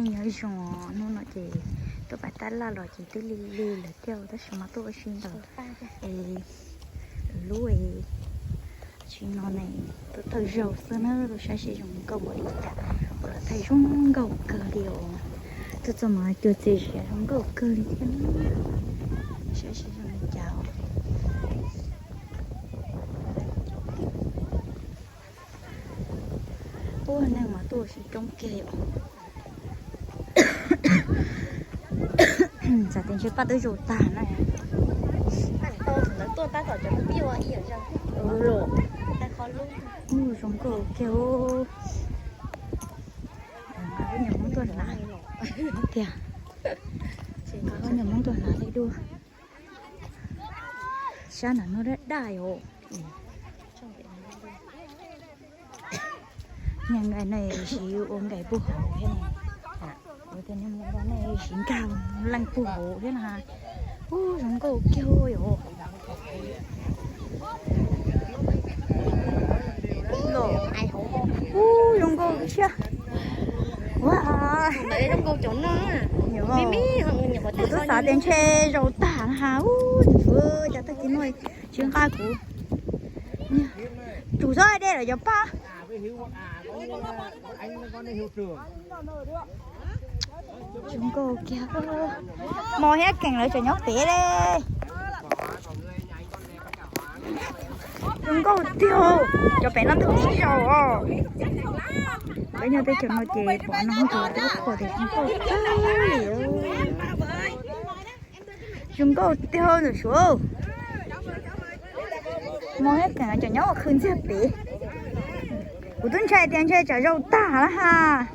Nyob zoo, hnub no ces tuaj pem tab laj los ces twb lig lig lawm thiab tab sis mas tuaj ua si ntawm lub tsis no ne, tuaj thawj zaug xwb na, tuaj saib seb zoo nkauj npaum li cas, ua lawv thaij zoo nkauj kawg li os. Tuaj txog mas cua txias zias zoo nkauj kawg li thiab, saib seb zoo li cas. Ub, neeg mas tuaj ua si coob kiag os. Txawm tias ntshe paj twb zaum tag na. Thaum ntawd tuaj tab tom cov pib ua ib yam zog. Ub, zoo nkauj kiag. Nqa peb nyuag Hmoob tuaj hnav tiag. Nqa peb nyuag Hmoob tuaj hnav tej duaj. Sab nram no daj daj os. Niag nkais no siv ua nkais puag hauv thiab ne. Ua tias niag nkais no siv nkag leej puag hauv thiab na. Ub, zoo nkauj kiag yom. Ub, zoo nkauj thiab. Ua, kuv twb xav tias ntshe zaum tag na has. Ub, cov tag kis no tsis nqa kuv. Tsum txhob dej lawm cov paj. Zoo nkauj kiag. Mos thiab Keem lawv tseem nyob pem li. Zoo nkauj tiag. Cov pem no twb tsis zaum os. Peb nyob teb chaws no ces pom no tus twb qhuas tias zoo nkauj tag li. Zoo nkauj tiag ntawm Suav. Mos thiab Keem tseem nyob ua khw ntxiag pem. Kuv twb ntshai tias ntshe tsam zaum tag lawm has.